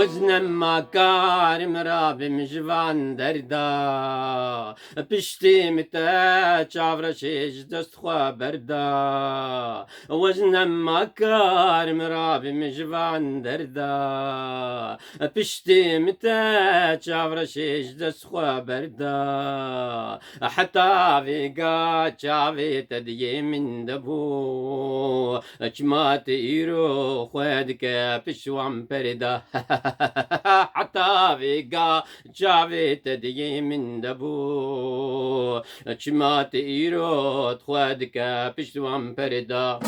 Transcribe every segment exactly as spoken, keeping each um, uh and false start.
Ez nema karim rabim ji van derda. Piştî min te çavreşê ji dest xwe berda. Ez nema karim rabim ji van derda. Piştî min te çavreşê ji dest xwe berda. Heta vêga çavê te diyê min de bû. Çima te îro xwe dike pişt wan perda. Heta vêga çavê te diyê min de bû. Çima te îro xwe dike pişt wan perda.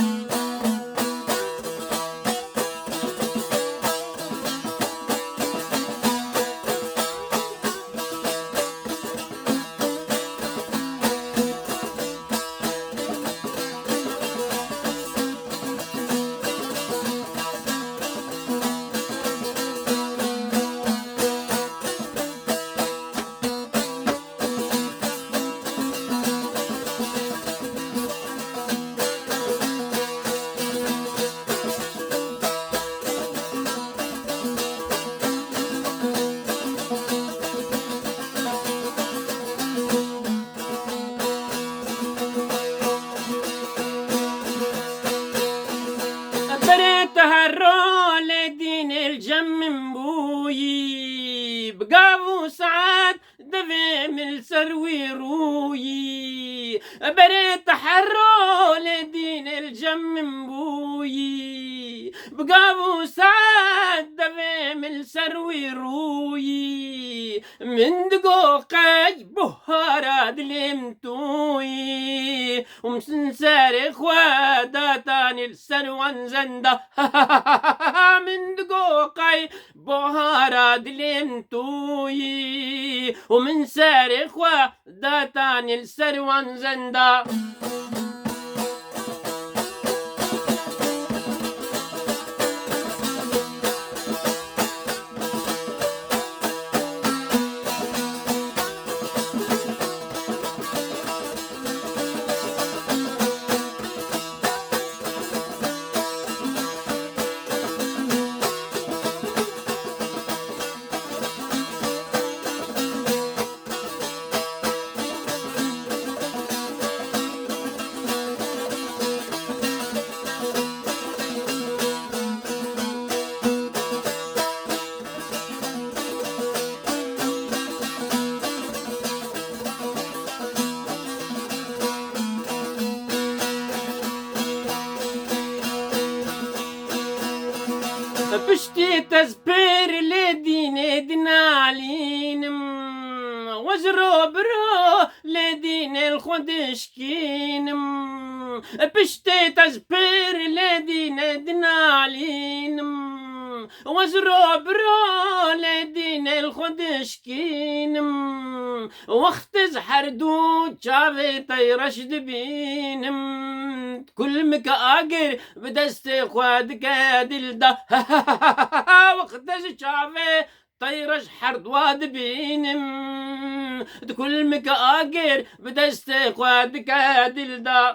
Berê te her rol dînê li cem min bûyî. Bi gav û saet devê min li ser wî rûyî. Berê te her rol dînê li cem min bûyî. Bi gav û saet devê min li ser wî rûyî. Min digo qey buhara dilê min tûyî. Û min serê xwe datanî li ser wan zenda. Min digo qey buhara dilê min tûyî. Û min serê xwe datanî li ser wan zenda. Piştî te ez pir lê dînê dinalînim. We ji ro bi ro lê dînê li xwe dişkînim. Piştê te ez pir lê dînê dinalînim. We ji ro bi ro lê dînê li xwe dişkînim. Wext ez her du çavê te reş dibînim. Kulmike agir bi destê xwe dike dilda. Wext ez çavê te reş her dua dibînim. Di kulmike agir bi destê xwe dike dilda.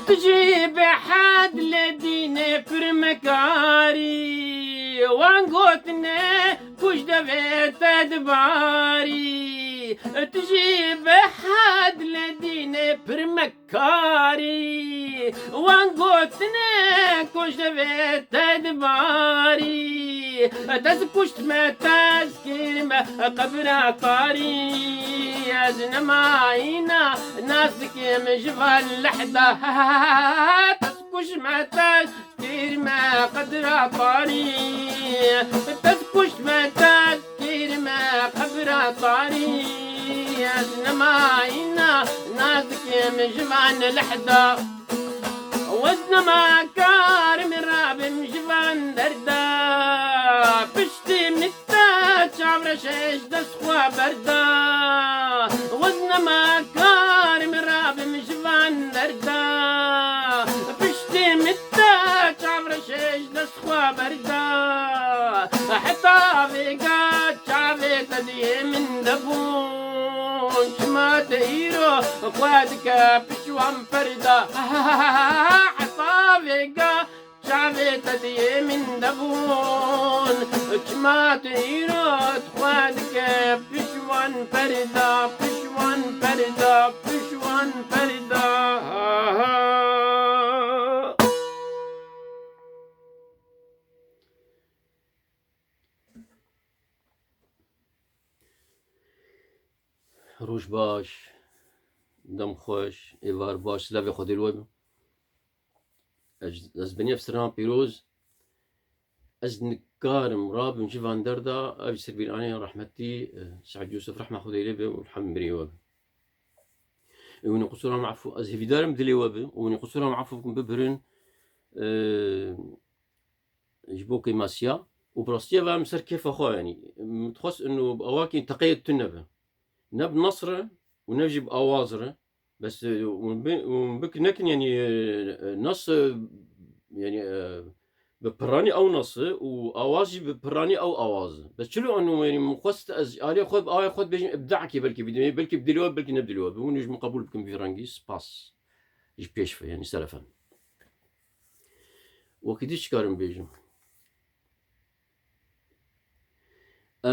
Tu jî bi hed lê dînê pir mekarî. Wan gotine kuj devê te dibarî. Tu jî bi hed lê dînê pir mekarî. Wan gotine kuj devê te dibarî. Te ez kuşt me, te ez kir me qebra tarî. Ez nemayîna nas dikim ji van lehda. Te ez kuşt me, te ez kir me qebra tarî. Te ez kuşt me, te ez kir me qebra tarî. Ez nemayîna nazik im ji van lehda. Wez nema karim rabim ji van derda. Piştî min te çavreşê ji dest xwe berda. Wez nema karim rabim ji van derda. Piştî min te çavreşê ji dest xwe berda. Heta vêga çavê te diyê min de bûn. Çima te îro xwe dike pişwan perda. Heta vêga çavê te diyê min de bûn. Çima te îro xwe dike pişwan perda, pişwan perda, pişwan perda. Roj baş, dem xweş, êvar baş, silavê Xwedê li we be. Ez, ez bi nêv Sirhan Pîroz, ez nikarim rabim ji van derda, ev serbîranê rehmetî, e, Seîd Yûsif rehma Xwedê lê be û rehma mirê we be. Û winî qusûra min efû, ez hêvîdar im dilê we be, û winî qusûra min efû bikin, bibirin, e, ji bo kêmasiya û bi rastî ve em ser kêfa xwe, yanî, min dixwest ino bi awakî teqeyê tune be. Ne bi nas re û ne jî bi awaz re. Bes, e, hûn bi-, hûn bik nekin, yanî, e, nas, e, yanî, e, bi piranî ew nas e û awaz jî bi piranî ew awaz e. Bes çilo eno, yanî, min xwest ez alê xwe, bi awê xwe dibêjim, ibdakê belkî bidimê, belkî bi dilê we, belkî ne bi dilê we. Bi hûn ji min qebûl bikin vî rengî, spas. Ji pêş ve, yanî, selefen. Wekî dî çi karim bêjim? E,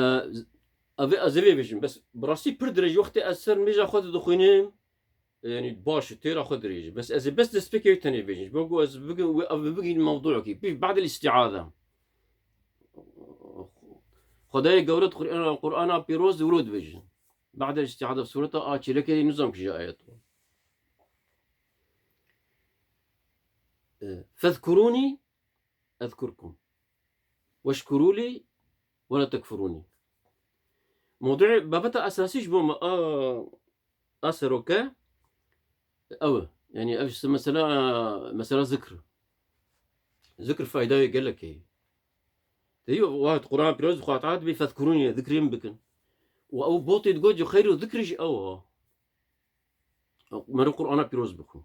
ez ê, ez ê vê bêjim, bes bi rastî pir dirêj, wextê ez ser mêja xwe de dixwînim, yanî baş e, têra xwe dirêj e. Bes ez ê bes destpêkê wê tenê bêjim. Ji bo ku ez bigim, wê ev bigihînim mewdûekî. Pîş, بعد الاستعاذة. Xwedayê Gewre di Qur'ana, Qur'ana Pîroz de wilo dibêje. بعد الاستعاذة, sureta a çêlekê nizam kîja ayet. E, فاذكروني أذكركم واشكروا لي ولا تكفروني. Mewduê, babeta esasî ji bo me a, a seroke ew e. Yanî ev işte mesela, mesela zikr. Zikr faydayê gelek heye. Te diyo, wahid Qur'an Pîroz xwe ta dibê fezkurûnî, zikrê min bikin. Û ew botê digot, xeyr û zikr jî ew ha. Mero Qur'ana Pîroz bixwe.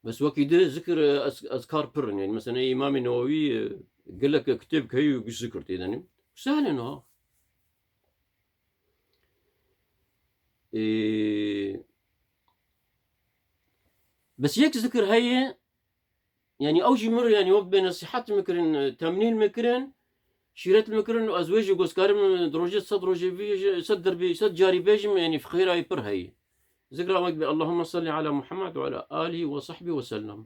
Bes wekî di zikir, e, ez-, ezkar pir in. Yanî mesela Îmamê Newewî, e, gelek kitêb heye û giş zikir tê de ne. Sehl in ha. E, bes yek zikir heye, Yanî ew jî mir, yanî wek bê nesîhet mikirin, e, temnîn mikirin, şîret mikirin û ez wê jî goskarim, e, di rojê sed rojê vê jî, sed derbî, sed carî bêjim, yanî xêra wî pir heye. Zikra wek bê, اللهم صل على محمد وعلى آله وصحبه وسلم.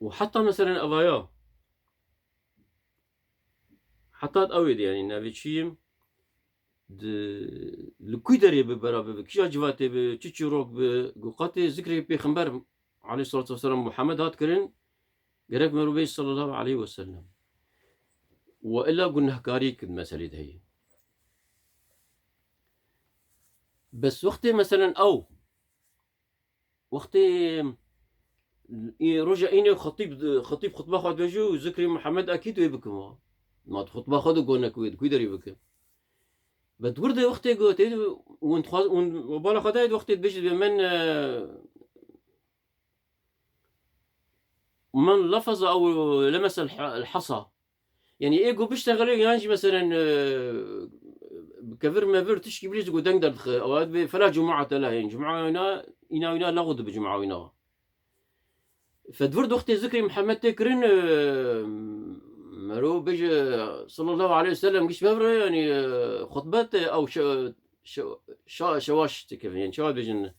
Û heta meselen evaya, Heta ew ê de, yanî navê çi yim? Di, li kû derê bi bera bibe, kîja civatê bi, çi çîrok bi, ku qatê zikrê Pêxember aleyhissalatu vesselam Muhammed hat kirin, gerek merû bê sallallahu aleyhi ve sellem. Ve illa gunehkarî kin meselê de heye. Bes wextê meselen ew, Wextê, ê, roja înê xetîb, xetîb xutba xwe dibêje û zikrê Muhammed ekîd wê bikim wa. Ma tu xutba xwe de gonek wê, di kû derê bikim. Be di wir de wextê ku tê, hûn dixwaz-, hûn bala xwe dayê wextê dibêje dibê men, e, men lafaz ew lemesel ha-, el hasa. Yanî ê ku biştexile yan jî meselen, e, bi kevir mevir tişkî bilî ku deng derdixe. Ew dibê fela cumuate leh, yanî cuma wina, îna wina lexw dibe cuma wina. Fedvir doxtê zikrê Mihemed tê kirin, e, mero bêje sallallahu aleyhi ve sellem giş mevre, yanî, e, xutbet, e, ew şe-, şe-, şa-, şewaş dikevin, yanî çawa bêjin,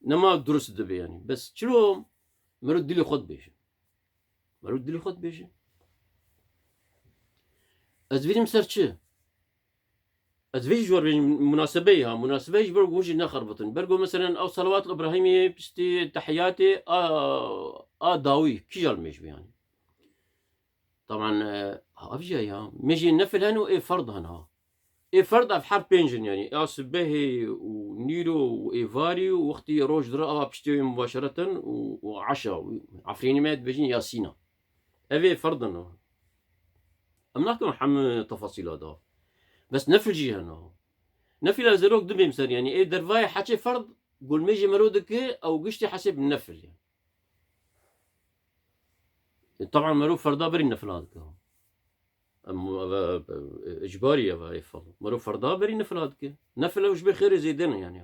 nema durust dibe yanî. Bes çilo mero dilê xwe dibêje. Mero dilê xwe dibêje. Ez vînim ser çi? Ez vê jî ji we re bêjim, munasebeyê ha, munasebeyê ji ber ku hûn jî nexerbitin. Ber ku meselen ew salawat Îbrahîmê, piştî tehiyatê a, a dawî, kîja li mêj be yanî? Taban, e, ha, ev jî ya, mêjê nefil hene û ê ferd hene ha. Ê ferd ev her pênc in, yanî ya sibehê û nîro û êvarî û wextî roj dire ava piştê wê mubaşereten û, û eşa û efrînî me dibêjin Yasîna. Ev ê ferd in. Em nakim hem tefasîla da. Bes nefil jî hene. Nefila zerok dibêm ser, yanî ê dervayê heçê ferd gulmêjê mero dike ew giştî hesê bi nefil ye. E, taban mero ferda berî nefila dike. Em, ev, ev, icbarî ev ê fal. Mero ferda berî nefila dike. Nefil ew ji bê xêrê zêde ne yanî.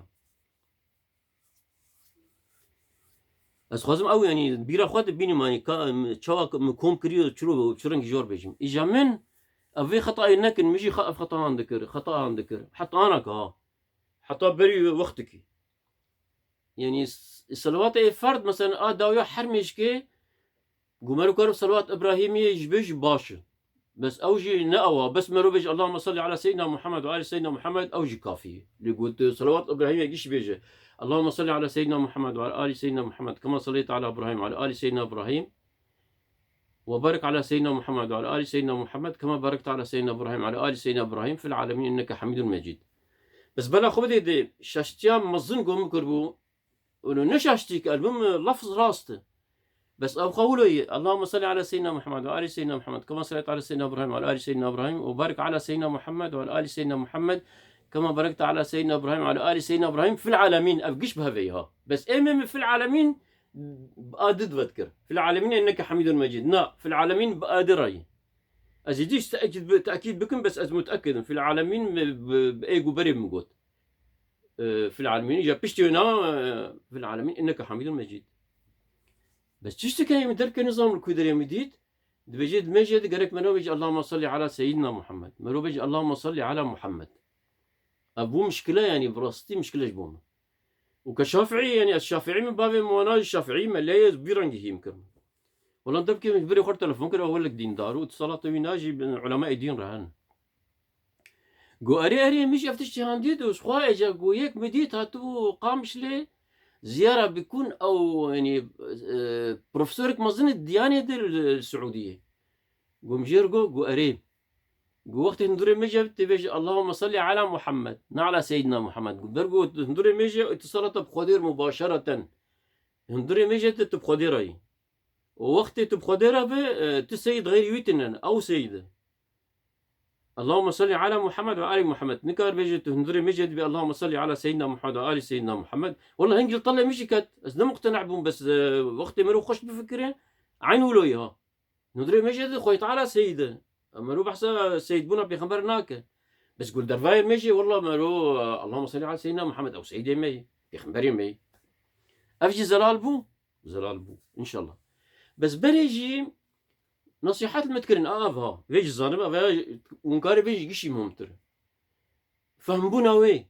Ez xwazim ew yanî bîra xwe dibînim, yanî ka, em, çawa min kom kiriyo, çiro, çi rengî jor bêjim. Îja min, ev vê xetayê nekin, min jî xe-, ev xetayan dikir, xetayan dikir. Heta ana ka ha. Heta berî wextikî. Yanî s-, selawatê ferd, mesela, a dawiya her mêjkê, gu mero kar selawat Ibrahîmiyê ji bê jî baş e. Bes ew jî ne ew a. Bes mero bêje, Allahümme salli ala seyyidina Muhammed ve ali seyyidina Muhammed, ew jî kafî ye. Lê got, selawat Ibrahîmiyê giş bêje. Allahümme salli ala seyyidina Muhammed ve ala ali seyyidina Muhammed. Kema salleyte ala Ibrahîm ve ala ali seyyidina Ibrahîm. Ve barik ala seyyidina Muhammed ve ala ali seyyidina Muhammed kema barekte ala seyyidina Ibrahîm ve ala ali seyyidina Ibrahîm fil alemin inneke hamidun mecid. Bes bela xwe bidê de şaştiya mezin ku min kiribû, û ne şaştî ki, elbim lafz rast e. Bes ew xwe wilo ye. Allahümme salli ala seyyidina Muhammed ve ali seyyidina Muhammed kema salleyte ala seyyidina Ibrahîm ve ala ali seyyidina Ibrahîm ve barik ala seyyidina Muhammed ve ala ali seyyidina Muhammed kema barekte ala seyyidina Ibrahîm ve ala ali seyyidina Ibrahîm fil alemin. Ev giş bi heveyî ha. Bes ê min fil alemin bi a di divet kir. Fil alemin inneke hamidun mecid. Na, fil alemin bi a di re ye. Ez ê dî ji teekîd bi-, teekîd bikim, bes ez muteekid im. Fil alemin bi, bi, bi ê ku berê min got. E, fil alemin, îja piştî wê na, e, fil alemin inneke hamidun mecid. Bes çi tiştekî heye min derke nizam li ku derê min dît, dibêje di mêjê de gerek mero bêje Allahümme salli ala seyyidina Muhammed. Mero bêje Allahümme salli ala Muhammed. Ev bû mişkile, yanî bi rastî mişkile ji bo min. Û ke Şafîî, yanî ez Şafîî me, bavê min wana jî Şafîî me, lê ez bî rengî hîm kirim. Wela devkê min ji birê xwe telefon kir, ew gelek dîndar û, salata wî na jî bi ulemaya dîn re hene. Got, erê, erê, min jî ev tiştî han dît û ji xwe êca got, yek min dît hatibû Qamişlê ziyara bikûn ew, yanî, e, profesorek mezin e diyanê de li Siûdiyê. Got, min jê re got, got, erê. Got, wextê hundirê mêje tê bêje, Allahümme salli ala Muhammed, ne ala seyyidina Muhammed. Got, ber got, hundirê mêje îtisalata bi Xwedê re mubaşereten. Hundirê mêje te tu bi Xwedê re yî. Û wextê tu bi Xwedê re be, e, tu seyîd xeyrî wî tune ne, ew seyîd e. Allahümme salli ala Muhammed ve ali Muhammed. Nikar bêje tu hundirê mêje dibê Allahümme salli ala seyyidina Muhammed ve ali seyyidina Muhammed. Wela hingî li telê min jî ket. Ez ne muqtena bûm, bes, e, wextê mero xweş bifikire, eyn wilo ye ha. Hundirê mêje de Xwedê Teala seyîd e. Mero behsa seyîdbûna pêxember nake. Bes gul dervayê mêje, wela mero, e, Allahümme salli ala seyyidina Muhammed, ew seyîdê me ye, pêxemberê me ye. Ev jî zelal bû. Zelal bû. Înşallah. Bes berê jî nesîhet li me dikirin, a ev ha. Vê jî zanim, ev ya, hûn karê vê jî gişî muhimtir. Fehmbûna wê.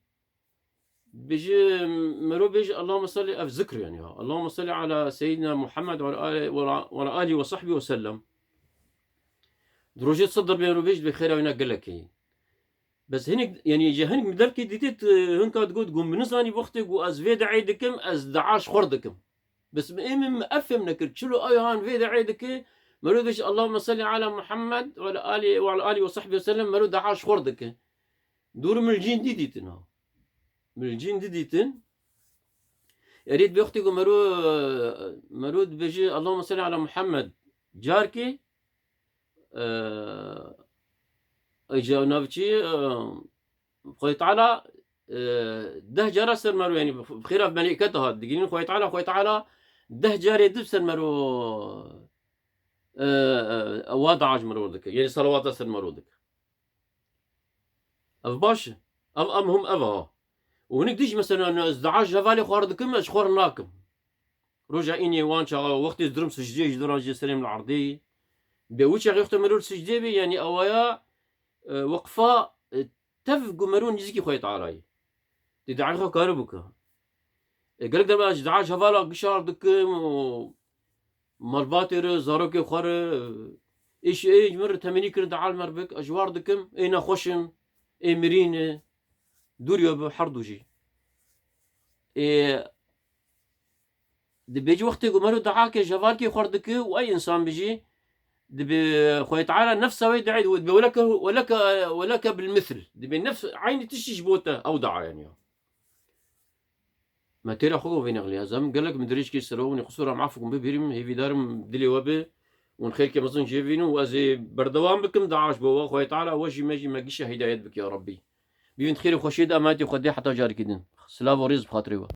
Bêje, mero bêje, Allahümme salli, ev zikr yanî ha. Allahümme salli ala seyyidina Muhammed ve ala, ve ala, ve ala alihi ve sahbihi ve sellem. Di rojê sed derbe mero bêje, dibê xêra wîna gelek heye. Bes hinek, yanî ji hinek min derkê dîtî, tu hinka digot, got, min nizanî wextê ku ez vê deê dikim, ez dua ji xwe re dikim. Bes min ê min, min ev fêm nekir. Çilo ew han vê deê dike, mero dibêje, Allahümme salli ala Muhammed ve ala ali, ve ala ali ve sahbihi ve sellem, mero dua ji xwe re dike. Dûr min cîn dî dîtin ha. Min cîn dî dîtin. Erê dibê wextê ku mero, mero dibêje, Allahümme salli ala Muhammed. Carkê, e, e, ca navçî, e, Xwedê Teala, e, deh cara ser mero, yanî bi xêra melêket hat digînin Xwedê Teala, Xwedê Teala deh carê di ser mero, e, e, wa dua ji mero dike. Yanî selawata ser mero dike. Ev baş e. Ev, ev muhim ev ha. Û hinek dî jî mesela ez dua ji hevalê xwe re dikim, ez ji xwe re nakim. Roja înê wan çaxa wextê ez dirim sicdeyê ji diran jê serê min li erdê. Bê wî çaxê wextê mero li sicdeyê bê, yanî ewaya, e, weqfa, e, tev ku mero nêzîkî Xwedê Teala yê. Dê dua xwe kare bike. E, gelek derbe ez dua ji hevala gişa re dikim û malbatê re, zarokê xwe re, ê ji, ê ji min re temennî kirin dua li me re bik, ez ji wan re dikim, ê nexweş in, ê mirî ne, dûr ya bi herdu jî. Ê, dibêje wextê ku mero dua ke ji hevalkê xwe re dike û ey însan bijî, Dibê Xwedê Teala nefsa wê diayîd û dibê weleke, weleke, weleke bil mithl. Dibê nefs eynî tiştî ji bo te ew dia yani ya. Me têra xwe govê nexliya. Ez em gelek min dirêj kir ser we, hûn ê qisûra min efû kin bibîrim, hêvîdarim dilê we bi. Hûn xêrkê mezin jê bînin û ez ê berdewam bikim, dia ji bo we Xwedê Teala we jî me jî me gişa hîdayet bike ya Rabbî. Bîvin xêr û xweşiyê de emanetê Xwedê heta carekî din. Silav û rêz bi xatirê we.